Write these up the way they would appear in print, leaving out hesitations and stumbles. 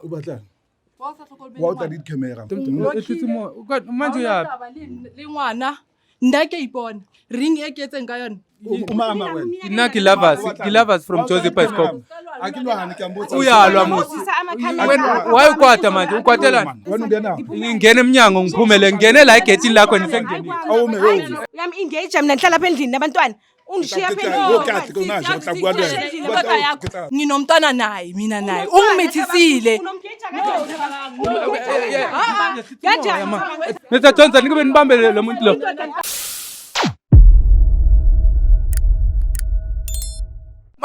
O batlang? Wa o tla le di-camera. Manje uyaphi? Le ngwana nna ke ipona ring e ke etseng ka yone. O mama wena. Nna ke lovers, ke lovers from Jozi Bioscope. A ke lwane ke a mbotsa. Uyalwa musi. Wena why ukwata manje? Ukwatelani? Wena ungena. Ngingena emnyango ngiphumele, ngingene la egethini lakho nisengenile. Awume yo. Uyam-engage mina ngihlala apha endlini nabantwana. Ungishiya apha Wo kahle ke unaje o tla bua le wena. Indoda yakho nginomntwana naye mina naye ungimithisile. Kanjani? Mr Johnson, nikube nibambe lo muntu lo.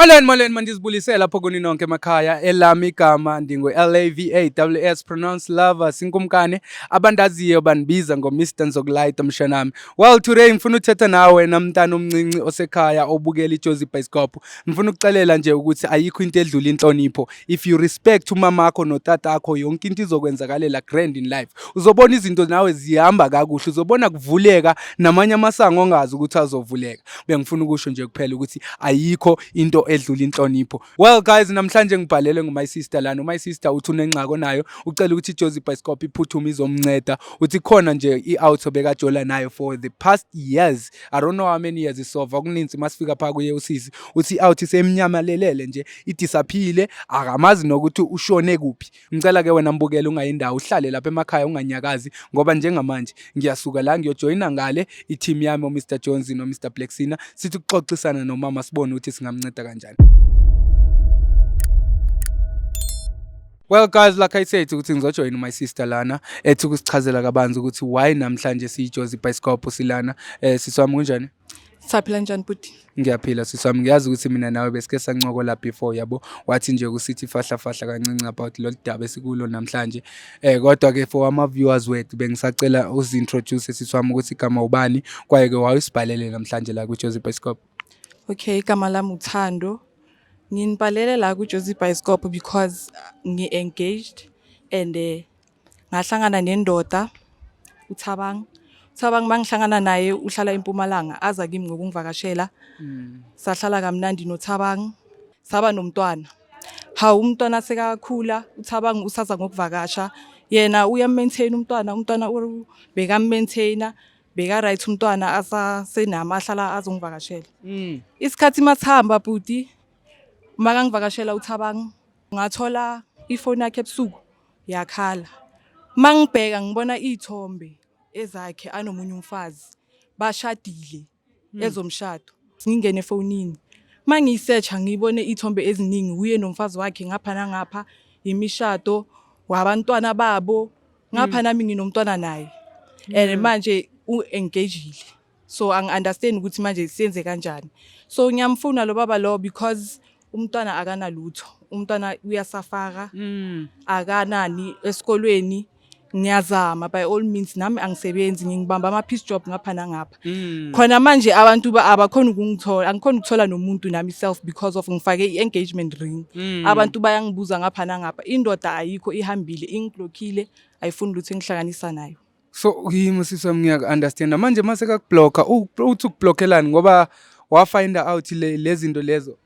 Molweni, molweni, mandizibulise lapho kuni nonke emakhaya. Elami igama ndingu LAVAWS, pronounce lover sinkumkane. Abandaziyo bandibiza ngo Mr Nzokulayita mshanami. Well, today ngifuna uthetha nawe namntana omncinci osekhaya obukela iJozi Bioscope. Ngifuna ukuxelela nje ukuthi ayikho into edlula inhlonipho. If you respect umamakho notatakho, yonke into izokwenzakalela grand in life. Uzobona izinto nawe zihamba kakuhle, uzobona kuvuleka namanye amasango ongazi ukuthi azovuleka. Bengifuna ukusho nje kuphela ukuthi ayikho into edlula inhlonipho. Well guys, namhlanje ngibhalele ngu my sister lana. My sister uthi unengxaki onayo, ucela ukuthi iJozi Bioscope iphuthume izomnceda. Uthi khona nje i-auto bekajola nayo for the past years. I don't know how many years isova kuninzi masifika pha kuye usisi. Uthi i-out isemnyamalelele nje, idisappear, akamazi nokuthi ushone kuphi. Ngicela ke wena mbukele ungayindawo, uhlale lapha emakhaya unganyakazi ngoba njengamanje ngiyasuka la ngiyojoyina ngale i-team yami o Mr Jones no Mr Blacksina, sithi ukuxoxisana nomama sibone ukuthi singamnceda kanjani. Well guys, like I said ukuthi ngizojoyina my sister lana ethi ukusichazela kabanzi ukuthi why namhlanje siyiJozi Bioscope silana. Sisi wami, kunjani? Saphila, njani bhuti? Ngiyaphila sisi wami. Ngiyazi ukuthi mina nawe besike sancokola before, yabo, wathi nje kusithi fahla fahla kancinci about lolu daba esikulo namhlanje. Kodwa ke for ama viewers wethu bengisacela uzi-introduce sisi wami ukuthi igama ubani, kwaye ke wayusibhalele namhlanje la ku-Jozi Bioscope. Okay, igama lami uThando. Nginibhalele la ku-Jozi Bioscope because ngi-engaged and ngahlangana nendoda uThabang. uThabang mangihlangana naye uhlala eMpumalanga, aza kimi ngokungivakashela. Sahlala kamnandi noThabang, saba nomntwana. Hawu, umntwana sekakhula, uThabang usaza ngokuvakasha. Yena uyam-maintain umntwana, umntwana bekam-maintaina, beka right umntwana asasenami ahlala azongivakashela. Isikhathi masihamba bhuti, makangivakashela uThabang, ngathola ifoni yakhe ebusuku yakhala. Mangibheka ngibona iy'thombe ezakhe anomunye umfazi, bashadile ezomshado. Ngingene efonini. Mangiyi-search-a ngibone iy'thombe eziningi uye nomfazi wakhe ngapha nangapha, imishado wabantwana babo, ngapha nami nginomntwana naye. And manje u-engagile. So angi-understand ukuthi manje siyenze kanjani. So ngiyamfuna lo baba lo because umntwana akanalutho. Umntwana uyasafara, akanani esikolweni. Ngiyazama by all means, nami angisebenzi, ngibamba ama piece job ngapha nangapha. Khona manje abantu abakhona ukungithola, angikhona ukuthola nomuntu nami self because of ngifake i-engagement ring. Abantu bayangibuza ngapha nangapha. Indoda ayikho, ihambile, ingiblockile, ayifuni lutho engihlanganisa nayo. So yimi sisi wami, ngiyaku-understanda manje mase kakubhlokha, uthi ukubhlokhelani ngoba wa-find out le zinto lezo?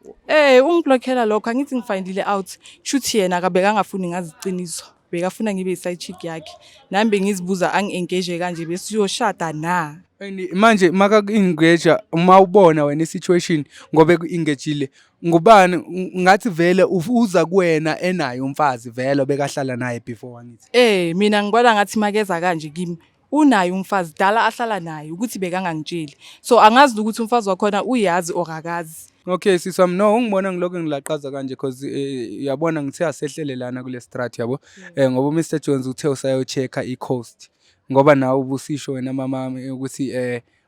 Ungiblockela lokho, angithi ngifindile out. Shuthi yena akabeka angafuni ngazi iqiniso. Bekafuna ngibe i-side chick yakhe. Nami bengizibuza angi-engage kanje besiyoshada na. And manje makaku-engage, uma ubona wena i-situation ngoba eku-engagile ngubani, ngathi vele uza kuwena enayo umfazi vele bekahlala naye before, angithi? Mina ngibona ngathi makeza kanje kimi unaye umfazi dala ahlala naye ukuthi bekangangitsheli. So angazi ukuthi umfazi wakhona uyazi or akazi. Okay sisi wami, no, ungibona ngilokhu ngilaqaza kanje cause uyabona ngithe asehlele lana kule strat, yabo, ngoba uMr Jones uthe usayo-check-a i-coast ngoba nawe ubusisho wena mama ukuthi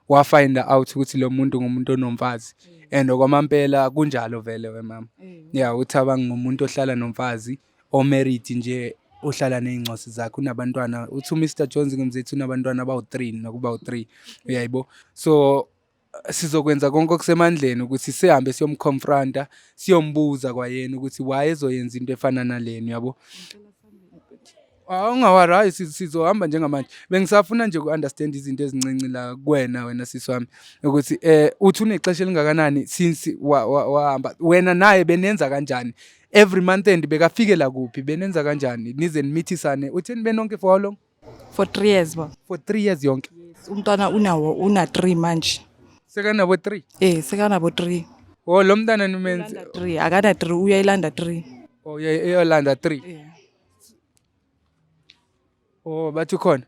wa-find out ukuthi lo muntu ngumuntu onomfazi and okwamampela kunjalo vele we mama. Yeah, uthi abangumuntu ohlala nomfazi o-married nje, ohlala ney'ncosi zakhe, unabantwana. Uthi uMr Jones ngimzethi unabantwana abawu-3 nokuba u-3, uyayibo. So sizokwenza konke okusemandleni ukuthi sihambe siyomconfronta, siyombuza kwayena ukuthi why ezoyenza into efana nalena, uyabo. Ah, ungawari, hayi, sizohamba njengamanje. Bengisafuna nje uku-understand izinto ezincinci la kuwena wena sisi wami ukuthi uthi unexesha elingakanani since wahamba wena naye, benenza kanjani? Every month end bekafikela kuphi, benenza kanjani nize nimithisane? Utheni, benonke for how long? For 3 years ba. For 3 years yonke? Umntwana unawo, una 3 manje. Sekanabo 3? Eh, sekanabo 3. Oh, lo mntana nimenze 3, akana 3, uyayilanda 3. Oh, uyolanda 3? Yeah. Oh, bathi khona.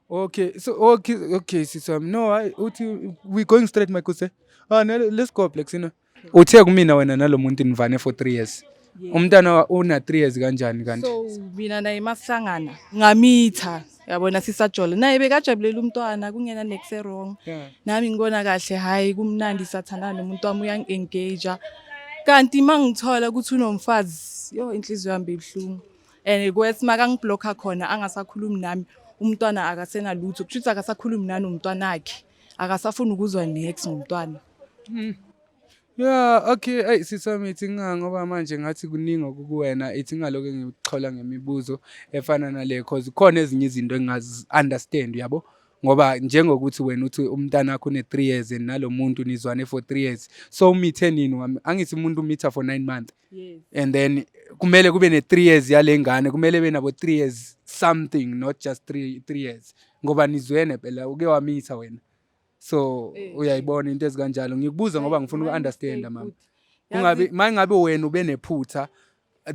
Okay, so okay, sisi wami. No, hayi, uthi we going straight, my kuse. Ah, no, let's go, Black Sino. Uthe kumina wena nalo muntu nivane for 3 years. Umntana una 3 years kanjani kanti? So mina naye masihlangana ngamitha, yabona, sisajola naye bekajabulela umntwana, kungena next wrong. Nami ngibona kahle, hayi, kumnandi, sathandana nomuntu wami, uyangi-engage, kanti uma ngithola ukuthi unomfazi, yo, inhliziyo yami ibuhlungu. And kwethi makangiblocka khona, angasakhulumi nami, umntwana akasenalutho, kusho ukuthi akasakhulumi nani umntwanakhe, akasafuni ukuzwa nex ngomntwana. Yeah, okay, hey sisi wami, ithi ngoba manje ngathi kuningi okukuwena, ithi ngaloku ngikuxhola ngemibuzo efana nale, cause khona ezinye izinto engazi understand, yabo. Ngoba njengokuthi wena uthi umntana wakho une 3 years and nalo muntu nizwane for 3 years. So umithe nini wami? Angithi umuntu umitha for 9 months. And then kumele kube ne 3 years yale ngane, kumele be nabo 3 years something, not just 3 years. Ngoba nizwene phela, uke wamitha wena. So uyayibona into ezikanjalo, ngikubuza ngoba ngifuna uku-understand, mama. Kungabi mangabe wena ube nephutha,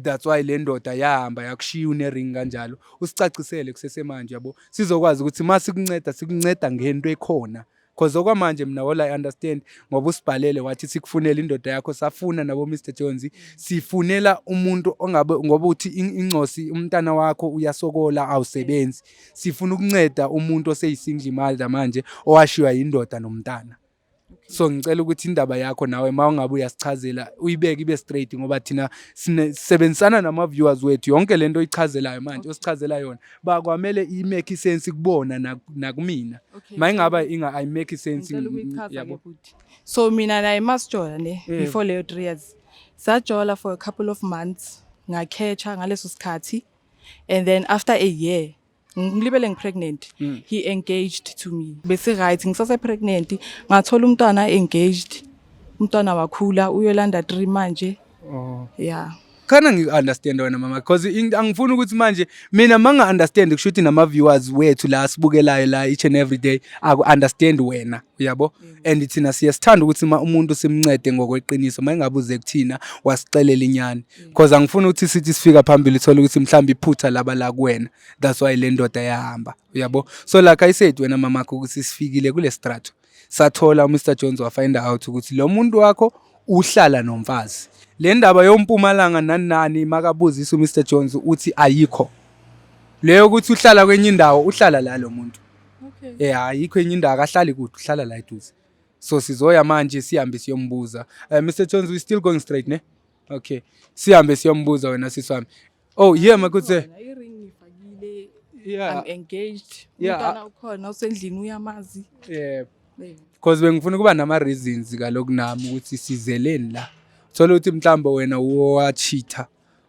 that's why le ndoda yahamba yakushiya une-ring kanjalo. Usicacisele kusesemanje, yabo, sizokwazi ukuthi uma sikunceda, sikunceda ngento ekhona, cause okwamanje mina, all I understand, ngoba usibhalele wathi sikufunele indoda yakho, safuna nabo Mr Jones, sifunela umuntu ongabe, ngoba uthi incosi umntana wakho uyasokola, awusebenzi, sifuna ukunceda umuntu oseyi-single mother manje owashiywa yindoda nomntana. So ngicela ukuthi indaba yakho nawe, uma ungabe uyasichazela, uyibeke ibe straight, ngoba thina sisebenzisana nama-viewers wethu. Yonke lento oyichazelayo manje, osichazela yona, bakwamele i-make sense kubona nakumina. Okay. Ma ingaba ayi-make sense. Ngicela ukuyichaza Yabo. ke, bhuti. So mina naye masijola ne, before leyo 3 years, sajola for a couple of months, ngakhetha ngaleso sikhathi, and then after a year ngilibele ngipregnant. He engaged to me, bese right, ngisase pregnant, ngathola umntwana, engaged, umntwana wakhula, uyolanda 3 manje. Oh. Yeah. Khana ngiku-understand wena, mama, because angifuni ukuthi manje mina manga-understand, kusho ukuthi nama-viewers wethu la asibukelayo la each and every day aku-understand wena, uyabo. And thina siye sithanda ukuthi ma umuntu simncede ngokweqiniso, ma engabe uze kuthina wasixelela inyani, because angifuni ukuthi sithi sifika phambili uthole ukuthi mhlawumbe iphutha laba la kuwena, that's why le ndoda yahamba, uyabo. So like I said, wena mamakho, ukuthi sifikile kule strato, sathola uMr Jones wafind out ukuthi lo muntu wakho uhlala nomfazi. Le ndaba yompumalanga nani nani, makabuzisa uMr Jones uthi ayikho leyo, ukuthi uhlala kwenye indawo, uhlala la lo muntu. Okay. Eh, ayikho enye indawo, akahlali kude, uhlala la eduze. So sizoya manje, sihambe siyombuza. Mr Jones, we still going straight ne? Okay, sihambe siyombuza wena sisi wami. Oh yeah, makutse. I-ring ngifakile. Yeah. I'm engaged. Yeah. Umntwana ukhona, usendlini, uyamazi. Yeah. Yeah. Because bengifuna ukuba nama reasons kaloku nami ukuthi sizeleni la. Thola ukuthi mhlawumbe wena uwachitha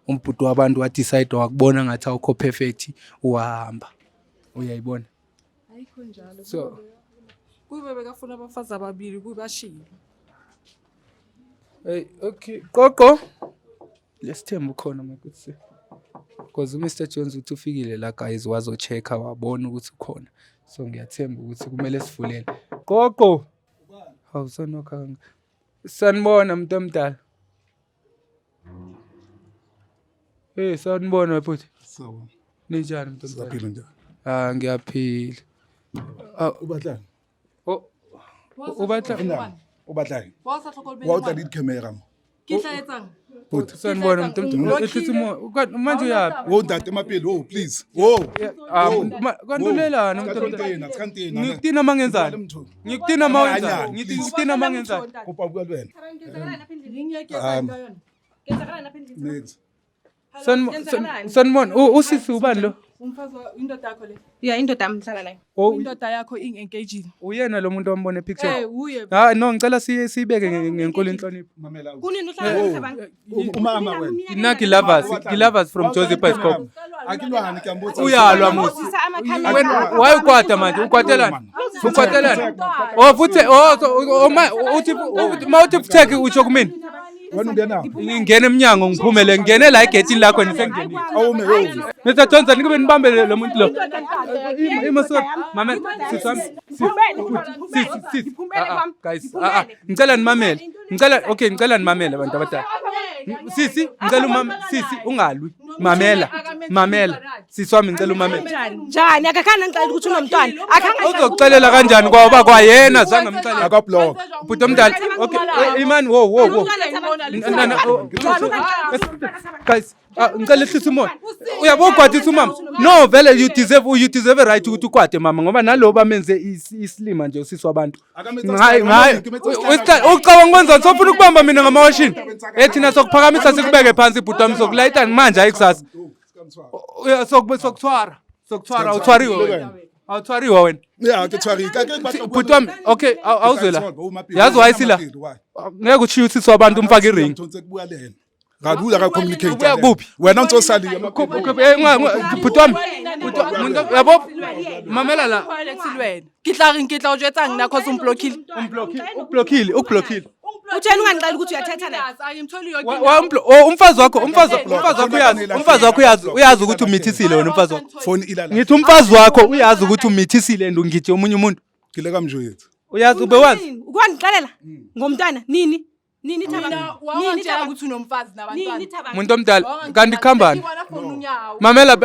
umbhuti wabantu, wadecide, wakubona ngathi awukho perfect, wahamba, uyayibona. Ayikho njalo. So Kube bekafuna abafazi ababili, kubashilo. Hey, okay, qoqo lesithembu khona makuthi, because uMr Jones uthi ufikile la, guys, wazo-check-a, wabona ukuthi ukhona, so ngiyathemba ukuthi kumele sivulele. Qoqo, hawu, sonokha kanga. Sanibona, muntu omdala. Hey, sanibona bhuti. So, Ninjani, muntu omdala? siyaphila, njani? Ah, ngiyaphila. O batlang? Oh, o batla O batlang? Wa sa hlokomele Wa o tla ngwana. le di-camera mo. Ke tla etsang? Bhuti. Sanibona, muntu omdala. Ehlisa umoya. Manje uyaphi? Wo ntate mapele, oh please. Wo. Ah, kanti ulelani, muntu omdala? Ska ntena, ska ntena. Ngikutina mangenzani? Mtho. Ngikutina mawenzani? Anyani, Ngithi please. ngikutina mangenzani? Kopa bua le wena. Ring ya ke etsang ka yona? Next. Sanibona. Usisi ubani lo? Umfazi indoda yakho le. Ya, indoda yami, ngihlala nayo. Oh, Indoda yakho ing-engagile. Uyena lo muntu wambona epicture? Eh, uye. Ah, no, ngicela siyibeke ngenkulu inhlonipho. Mamela. Kunini uhlala noThabang? Umama wena. Inaki lovers, lovers from Jozi Bioscope. Akilwane ke a mbotsa. Uyalwa musi. Uzisa amakhamera. Wena why ukwata manje? Ukwatelani? Ukwatelani? Oh, futhi oh, so oh, ma uthi ma uthi futhi usho kumina. Wena ungena. Ngingena emnyango ngiphumele ngingene la egethini lakho nisengenile. Awume yo. Mr Johnson nikube nibambe lo muntu lo. Ima sorry. Mama sisi wami. Sisi sisi. Guys, ngicela nimamele. Ngicela okay ngicela nimamele abantu abadala. Sisi ngicela umama sisi ungalwi. Mamela. Mamela. Sisi wami ngicela umamele. Njani akakhani angixelela ukuthi unomntwana. Akhange Uzokuxelela kanjani kwaba kwayena zange amxelele. Akablock. Bhuti omdala. Okay, Imani wo wo wo. Guys, ngicela ehlise umoya. Uyabo ukwatisa umama. No, vele you deserve a right ukuthi ukwate mama ngoba nalo bamenze isilima nje usisi wabantu. Hayi hayi. Ucabanga kwenzani? Sofuna ukubamba mina ngamawashini. Thina sokuphakamisa sikubeke phansi bhuti wami, sokulayita manje hayi kusasa. Sokuthwara. Sokuthwara awuthwariwe wena. Awuthwariwe wena. Yeah, ke tshwari. Ke ke Bhuti wami, okay, awuzwe la. Yazi why sila? Ngeke ushiye usisi wabantu umfake i-ring. Kubuya le yena. Ra dula ra communicate. Ubuya kuphi? Wena ntse o salile. Bhuti wami, bhuti yabo mamela la. Wena ke tla reng, ke tla o jwetsang nna cause umblockile. Ublockile, ublockile. Utshela ungangixela ukuthi uyathetha naye. Angimtholi yonke. Oh, umfazi wakho uyazi, umfazi wakho uyazi ukuthi umithisile wena umfazi wakho. Phone ilala. Ngithi umfazi wakho uyazi ukuthi umithisile and ngithi omunye umuntu. Ke le ka mjwetsa. Uyazi ube wazi. Ukwangixelela ngomntwana nini? Nini Thabang? Nini Wangitshela Thabang? ukuthi unomfazi nabantwana. Nini Thabang? Muntu omdala kanti kuhambani? Mamela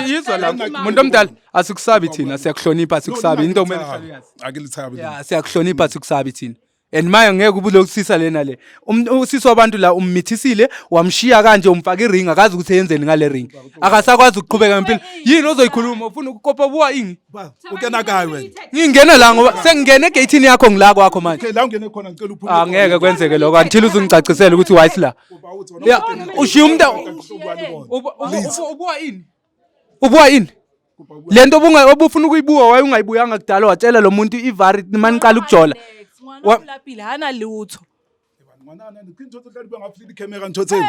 yizwa la muntu omdala, asikusabi thina, siyakuhlonipha, asikusabi into okumele uhlale uyazi. Akilithabi. Ya, siyakuhlonipha, asikusabi thina. And manje ngeke ubulokusisa lena le. Usisi wabantu la ummithisile, wamshiya kanje, umfaka i-ring, akazi ukuthi yenzeni ngale ring. Akasakwazi ukuqhubeka ngempilo. Yini ozoyikhuluma? Ufuna ukukopa buwa ini? Ba, o kena kae wena? Ngingena la ngoba sengingena egate yakho, ngila kwakho manje. Okay, la ungene khona ngicela uphume. Angeke kwenzeke lokho until uzungicacisele ukuthi why sila. Ya, ushiya umuntu ubuwa ini? Ubuwa ini? Lento obunga obufuna ukuyibuka waye ungayibuyanga kudala, watshela lo muntu ivari maniqala ukujola. Ngwana o lapile, hana lutho. Ngwana ke ntho tse tla di buang ga di-camera ntho tseo.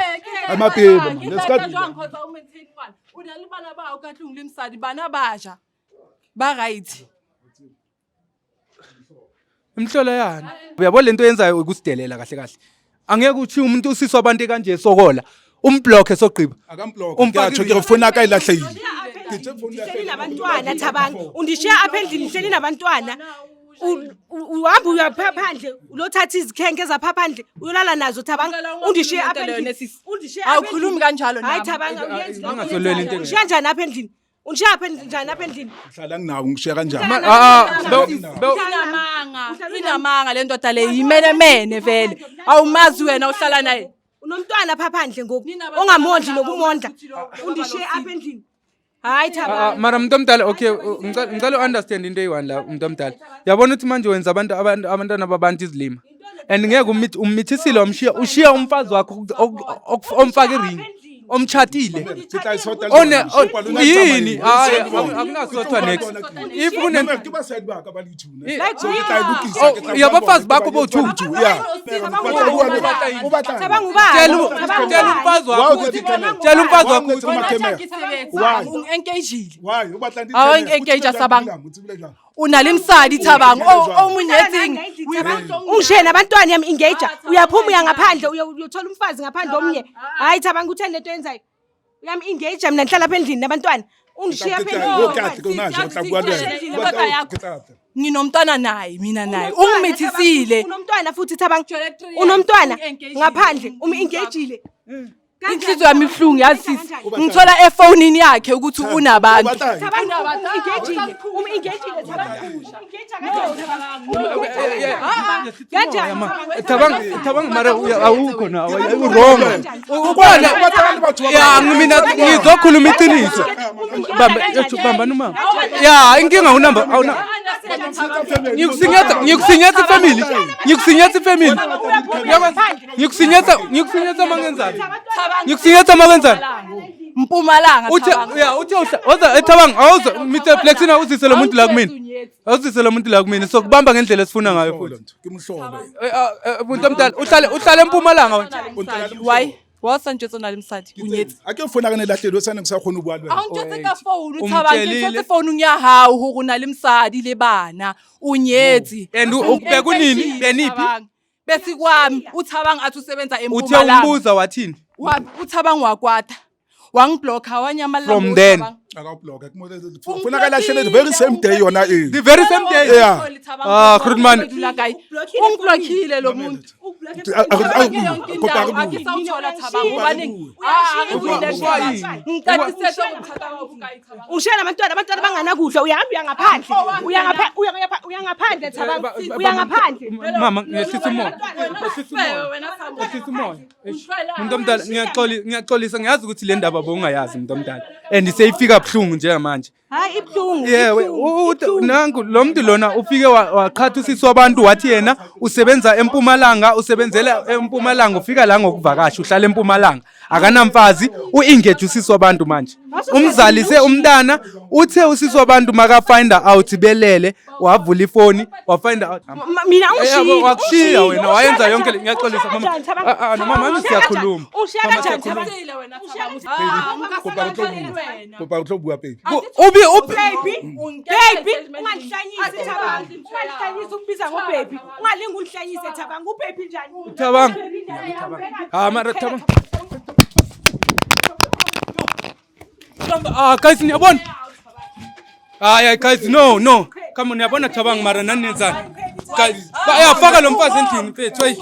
Amapelo man. Let's go. Jwang kgotsa o maintain ngwana? O na le bana ba hao ka tlung le mosadi, bana ba ja. Ba right. Imhlola yani. Uyabo lento yenzayo ukusidelela kahle kahle. Angeke uthi umuntu usiswa abantu kanje sokola. Umblock sogqiba. Akamblock. Umfake Ke a tjho ke re phone ya ka e lahlehile. Ke tje phone ya Ngihleli nabantwana Thabang. Undishiya apha endlini ngihleli nabantwana. Uhamba uyapha phandle ulothatha izikhenke ezapha phandle uyolala nazo Thabang. Undishiye apha endlini. Undishiye apha Awukhulumi endlini. kanjalo Hayi nami. Thabang, awuyenzi loo nto. Ungasolweli into Undishiya njani apha endlini? Undishiya apha endlini njani apha endlini? Hlala nginawo ngishiya kanjani? Inamanga, inamanga le ndoda le, yimenemene vele. Awumazi wena uhlala naye. Unomntwana pha phandle ngoku ongamondli nokumondla. Undishiye apha endlini. Hayi Thabang. Mara umuntu omdala, okay, ngicela u-understand into eyi-one la umuntu omdala. Yabona ukuthi manje wenza abantu abantwana babantu izilima. And ngeke ummithisile, wamshiya, ushiya umfazi wakho omfaka i-ring, omchatile. Ke tla e sota le One wena. Yini? Hayi, akunasothwa next. If kune Ke basadi ba ka ba le two, ne? Like, So ke tla e lokisa, Oh, ke tla ya bua bafazi bona, bakho ke tla bo-two. bua two, yeah. Thabang O batlang? Thabang ubani? Tshela tshela umfazi wakho Why ukuthi o tla tshela umfazi wakho Why ukuthi o tla Ke sebetsa, Why? ung-engage-ile. Why? O batlang Ha o di-camera? engage O tsebile Thabang. jwang? O tsebile jwang? O na le mosadi Thabang. O mo nyetseng. Ungishiye nabantwana uyam-engage uyaphuma uya ngaphandle uyothola umfazi ngaphandle omnye. Hayi Thabang, utheni lento yenzayo? Uyam-engage, mina ngihlala apha endlini nabantwana. Ungishiye apha Ke tla- o endlini. ke a tle, ke ona je, o tla bua le wena. Endlini, O batla- indoda yakho. ke tla tla. Nginomntwana naye, mina naye. Ungimithisile. Unomntwana futhi Thabang. Jwale 3 years, Unomntwana ungi-engage-ile. ngaphandle um-engage-ile. Inhliziyo yami ibuhlungu yazi sisi. Ngithola efonini yakhe ukuthi unabantu. O batlang? Thabang um-engage-ile. Um-engage-ile Thabang. Um-engage kanjani Thabang? Kanjani? Thabang, Thabang, mara awukho na u-wrong. Ubona O batlang le batho ba ya mina ngizokhuluma iqiniso. Bamba ethu, bamba noma. Ya, inkinga unamba awuna. Ngikusinyetha ifamily. Ngikusinyetha ifamily. Ngikusinyetha, ngikusinyetha mangenzani? Ngikusinyetha mangenzani? Mpumalanga Uthe Thabang. ya uthe oza Thabang, awuza Mr Flexina, uzise lo muntu la kumina. Awuzise lo muntu la kumina sokubamba ngendlela esifuna ngayo futhi. Ke mohlolo. Muntu omdala uhlale eMpumalanga wena. Why? Wa sa ntjwetsa o na le mosadi, o nyetse. A ke phone ya ka ne lahlehile, o sa ne ke sa kgone ho bua le Ha wena. o ntjwetse ka phone, Thabang, ke Umtshelile. thotse founung ya hao hore o na le mosadi le bana. O nyetse. And bekunini? Beniphi? Besikwami uThabang athi usebenza Uthe eMpumalanga. umbuza wathini? UThabang wakwata. Wangiblocka, wanyamalala. From then. Akawublock. Funeka lahlele the very same day yona e. The very same day. Yeah. Ah, Grootman. Ungiblockile lo muntu. Akisawuthola Thabang ubani? Ushiya nabantwana, abantwana banganakudla, uyahamba uya ngaphandle, uya ngaphandle Thabang, uya ngaphandle. Mama, ngehlisa umoya. Ngehlisa umoya. Ngehlisa umoya. Eish. Muntu omdala, ngiyaxolisa, ngiyazi ukuthi le ndaba bowungayazi, muntu omdala. And seyifika buhlungu njengamanje. Hayi, ibuhlungu. Yeah, nangu lo muntu lona ufike waqhatha usisi wabantu, wathi yena usebenza eMpumalanga, usebenzela eMpumalanga, ufika la ngokuvakasha, uhlala eMpumalanga. Akanamfazi, u-engage usisi wabantu manje. Umzalise umntana, uthe usisi wabantu maka find out belele, wavula ifoni, wa find out. Mina Yabo, ungishiyile. Wakushiya wena, wayenza yonke ngiyaxolisa mama. Ah, ah, no, mama, siyakhuluma. Ushiya Mama, kanjani siyakhuluma. Thabang? Kopa o tlo bua pele. Ubi ubi Baby, baby, ungangihlanyisi Thabang. Ungangihlanyisi ukubiza ngo-baby. Ungalingi ungihlanyise Thabang. U-baby njani? Thabang. U-baby njani? Ah, mara Thabang. Ah, guys, niyabona? Hayi, guys, no, no. Come on, niyabona Thabang, mara nani nenzani? Guys, bayafaka lo mfazi endlini mfethu, hey.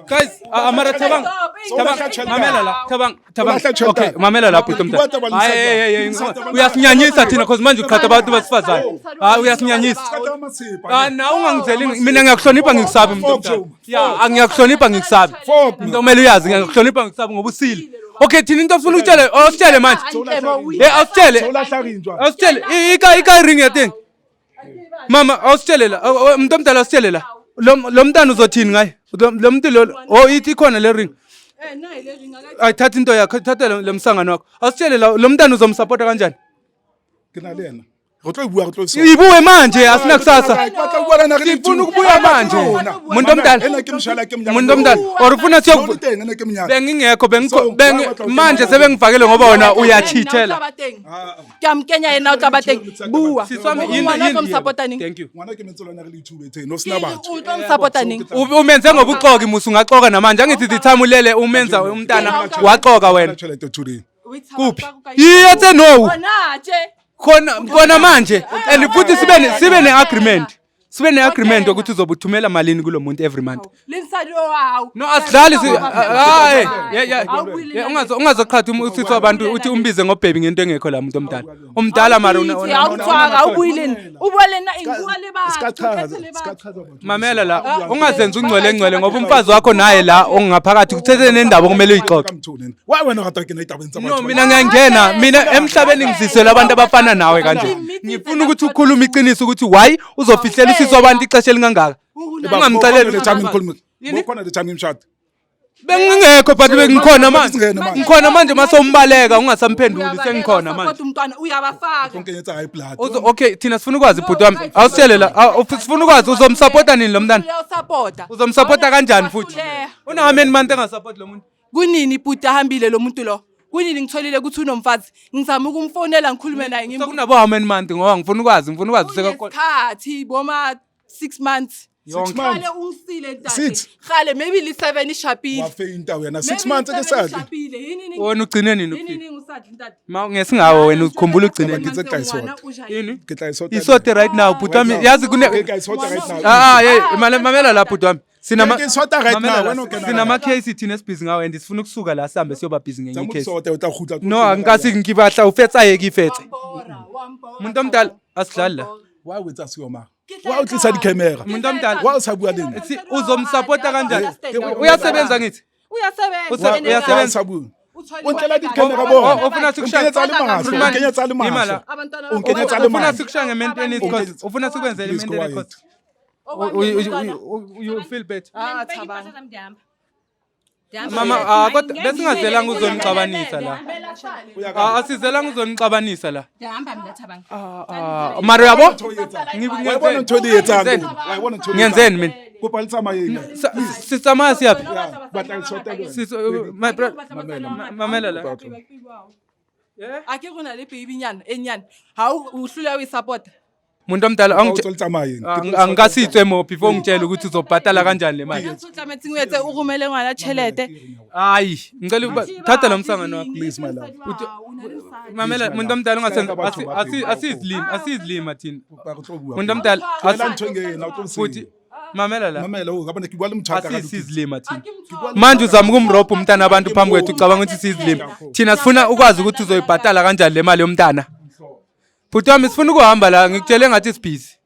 Guys, ah, mara Thabang. Thabang, mamela la. Thabang, Thabang. Ulahla tjhelete. Okay, mamela la bhuti omdala. Kubata balisa Hayi, hey, hey, jwang? uyasinyanyisa thina because manje uqhatha abantu besifazane. Hayi, uyasinyanyisa. Qhatha amathipha. Ah, na ungangizeli, mina ngiyakuhlonipha, ngikusabi, muntu omdala. Ya, angiyakuhlonipha, ngikusabi. Fuck, Into omele uyazi, ngiyakuhlonipha, ngikusabi ngoba usile. Okay, thina into ofuna ukutshele, awusitshele manje. Eh, awusitshele. Sewulahla rinjwa. Awusitshele ika ring yathing. Mama, awusitshele la. Umuntu omdala, awusitshele la. Lo mntana uzothini ngaye? Lo muntu lo, oh, ithi ikhona le ring. Ayithatha into yakho, thatha lo msangano wakho. Awusitshele la, lo mntana uzomsupport kanjani? Ke na le yena. Re tlo e bua, re tlo e sort. Ibuye manje, asinakusasa. Ke batla ho bua le yena re le Sifuna two. ukubuya manje. Muntu omdala. Ena ke mshala, ke mnyaka. Muntu omdala, or ufuna Lo siyoku teng, ena ke mnyaka. Bengingekho, bengikho So, bengi why batla ho manje kena? sebengifakele ngoba wena uyachithela. Ke a mkenya yena o tla ba teng. Bua. Sisi wami, yini Ngwana o tlo yini? msupporta neng? Thank you. Ngwana ke mentse lona re le two betheng, no sena batho. O tlo msupporta neng? Umenze ngobuxoki musu, ungaxoka namanje, angithi the time ulele umenza umntana, waxoka wena. Tjhelete today. Kuphi? Iye, tse no. Ona tje. Khona khona manje, and futhi sibe ne-agreement. Sibe ne-agreement ukuthi uzobe uthumela malini kulo muntu every month. Le nsadi o hao. No, asidlali si hayi, yeah yeah. Ungazoqhatha usisi wabantu, uthi umbize ngo-baby ngento engekho la, muntu omdala. Umdala mara Awutswaka, awubuyile. Ubua le nna eng? Bua le batho. Ska chaza, Kgethe le ska batho. chaza batho. Mamela la, ungazenzi ungcwele ngcwele ngoba umfazi wakho naye la ongaphakathi kuthethe nendaba okumele uyixoxe. Ka mthoni. Why wena o rata ho kena ditabeng tsa No, batho? mina ngiyangena, mina emhlabeni ngizisela abantu abafana nawe kanje. Ngifuna ukuthi ukhulume iqiniso ukuthi why uzofihlela usisi wabantu ixesha elingangaka. Ungamxeleli. Le time ngikhuluma. Yini? Bokhona le time ngimshada. Bengingekho, but bengikhona manje. Singene manje. Ngikhona manje, masewumbaleka ungasamphenduli, sengikhona manje. Support umntwana, uyabafaka. Konkenyetsa high blood. Okay, thina sifuna ukwazi, bhuti wami. Awusitshele la, sifuna ukwazi uzomsupporta nini lo mntana? Uyawusupporta. Uzomsupporta kanjani futhi? Una how many months engasupport lo muntu? Kunini ibhuti ahambile lo muntu lo? Kunini ngitholile ukuthi unomfazi? Ngizama ukumfonela ngikhulume naye, ngimbuze. Sekunabo how many months, ngoba ngifuna ukwazi Kunesikhathi boma 6 months. Yonke. Months. Khale ungisile ntate. Six. Khale maybe li 7 ishapile. Wa fainta wena 6 Maybe months ke li-seven sadle. ishapile. Yini ni? Wena ugcine nini Yini ukufika? ni ngusadli ntate? Ma ngesingawo wena ukukhumbula ugcine nini? Ke tla e sort. Yini? Ke tla e sort. Isote right now, bhuti wami. Yazi kune Ke tla e sort right now. Ah, hey, mamela la, bhuti wami. Sinama Ke sort right Mamela now, la, wena o kena sinama case thina esibhizi ngawo and sifuna ukusuka la sihambe siyoba busy ngenye Zama case. ukusota, o tla kgutla. No, angikasi ngibatla ufetsa yeke ifetse. Wambora, wambora. Muntu omdala, asidlali la. Why o etsa seo mara? Why o tlisa di-camera? Muntu omdala. Why o sa bua le nna? Uzomsupporta kanjani? Understand. Uyasebenza ngithi? Uyasebenza. Uyasebenza. Why o sa bue? O ntlela di-camera bona. Oh, ufuna sikushaya? O nkenyetsa le mahlo, o nkenyetsa le Ima mahlo. la. Abantwana O nkenyetsa le Ufuna mahlo. sikushaya nge-maintenance cost? Unkenyetsa- Ufuna sikwenzele Please go i-maintenance ahead. cost? You feel better? Ah, Thabang. Mama, ah, kodwa besingazelanga uzonixabanisa la. Ah, asizelanga uzonixabanisa la. Ndihamba mina, Thabang. Ah, mara uyabo? Wa e bona ntho e le etsang? Wa e bona ntho e le etsang? Ngenzeni mina? Kopa le tsamayeng. Sitsamaya siyaphi? Ya, batla e sort le wena. My brother, mamela la. A ke go na le baby nyana e nyane. Ha o hlula o e support. Muntu omdala O tswe le tsamaye. Angikasitswe mo before ngitshele ukuthi uzobhatala kanjani le mali. O tlametseng o etse o romele ngwana tšhelete. Hayi, ngicela ukuba thatha lo msangano wakho. Please, my love. Mamela, muntu omdala, ungasenza Batho ba pele. asizilimi, asizilima thina. Ba re tlo bua. Muntu omdala, Tlohela ntho e ngena, o tlo futhi senya. mamela la. Mamela o, ka bone ke bua le motho a ka ka Asisizilima thina. Manje uzama ukumrobha umntana abantu phambi kwethu, ucabanga ukuthi sizilima. Thina sifuna ukwazi ukuthi uzoyibhatala kanjani le mali yomntana. Bhuti wami, sifuna ukuhamba la, ngikutshele ngathi sibhizi.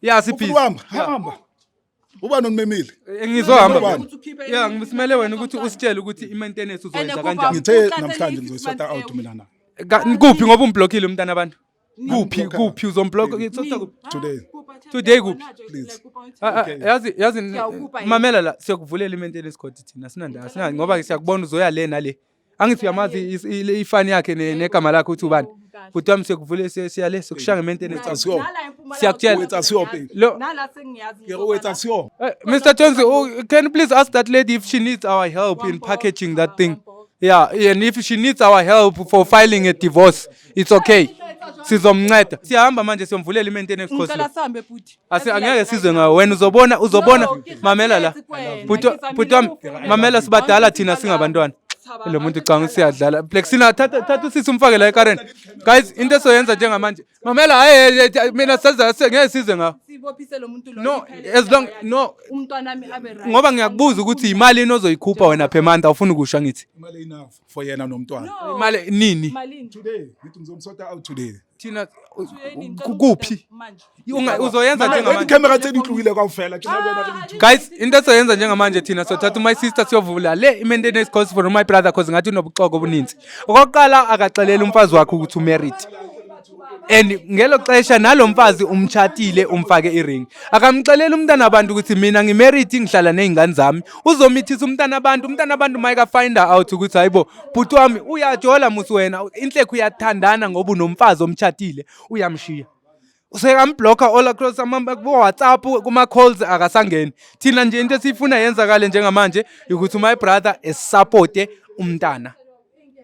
Ya, sibhizi. Uhamba, hamba. Ubani onimemile? Ngizohamba. Ubani? Ya, ngisimele wena ukuthi usitshele ukuthi i-maintenance uzoyenza kanjani. Ngithe namhlanje ngizoyi-sorta out mina na. Kuphi, ngoba umblockile umntana abantu? Kuphi? Ngimblocker. Kuphi uzomblock? Sotha kuphi? Today. Today kuphi? Please. Ah, ah, Okay. Yazi Siyawukupa yini? mamela la, siyokuvulela i-maintenance code thina, sinandaba, sinandaba ngoba siyakubona uzoya le nale. Angithi uyamazi ifani yakhe negama lakhe ukuthi ubani. Bhuti wami, siyokuvulela, siya le, sokushaya nge-maintenance. Wetsa sio. Siyakutshela. Wetsa sio baby. Lo Nala sengiyazi. Ke re o etsa sio. Mr. Jones, oh, can you please ask that lady if she needs our help in packaging that thing? Yeah, and if she needs our help for filing a divorce, it's okay. Sizomnceda. Siyahamba manje, siyomvulela i-maintenance cost. Ngicela sihambe, bhuti. Asi angeke sizwe ngawe wena, uzobona, uzobona. Mamela la. Bhuti, bhuti wami, mamela, sibadala thina, singabantwana. Lo muntu ucabanga siyadlala. Plexina, thatha, thatha usisi umfake la ekareni. Guys, into esoyenza njengamanje. Mamela, hayi, mina saza ngeke sizwe ngawe. Sibophise lo muntu lo. No, as long no Umntwana wami abe right. Ngoba ngiyakubuza ukuthi imali ini ozoyikhupha wena per month, awufuni ukusho ngithi. Imali enough for yena nomntwana. Imali nini? Malini? Today, ngithi ngizomsorta out today. Thina kuphi? Manje. Uzoyenza njengamanje. Di-camera tse di tlohile kaofela. Ke na le wena re di Guys, into esoyenza njengamanje thina, sothatha my sister siyovula le i-maintenance cost for my brother, cause ngathi unobuxoki obuninzi. Okokuqala, akaxeleli umfazi wakhe ukuthi umarried. And ngelo xesha nalo mfazi umtshatile, umfake iring. Akamxeleli umntana abantu ukuthi mina ngimarried, ngihlala ney'ngane zami. Uzomithisa umntana abantu, umntana abantu mayeka find out ukuthi hayibo, bhuti wami uyajola musi wena, inhlekhu uyathandana ngoba unomfazi omtshatile, uyamshiya. Usekambhlokha all across ku-WhatsApp, kuma-calls akasangeni. Thina nje into esiyifuna yenzakale njengamanje ukuthi my brother esupporte umntana.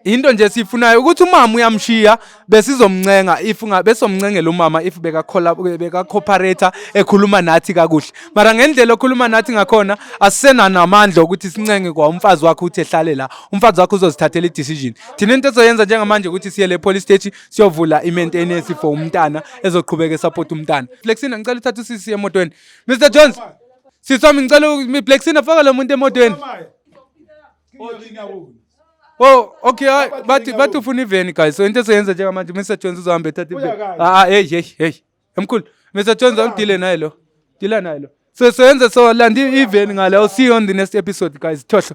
Into nje esiyifunayo ukuthi umama uyamshiya, besizomncenga if besomncengela umama if bekakhola, beka-cooperate, ekhuluma nathi kakuhle. Mara ngendlela okhuluma nathi ngakhona, asisena namandla ukuthi sincenge kwa umfazi wakhe ukuthi ehlale la. Umfazi wakhe uzozithathela i-decision. Thina into ezoyenza njengamanje ukuthi siye le police station, siyovula i-maintenance for umntana, ezoqhubeka esupport umntana. Flexina, ngicela uthathe usisi emotweni. Mr Jones, sisi wami, ngicela Flexina, faka lo muntu emotweni. Oh, okay, hayi, bathi ufuna iveni, guys. So into esoyenza njengamanje, Mr Jones uzohamba ethatha iveni. Uya kayi. Ah, hey, hey, hey. Emkhulu, Mr Jones awudile naye lo. Dila naye lo. So soyenza, so landa iveni ngale. I'll see you on the next episode, guys. Thohlo.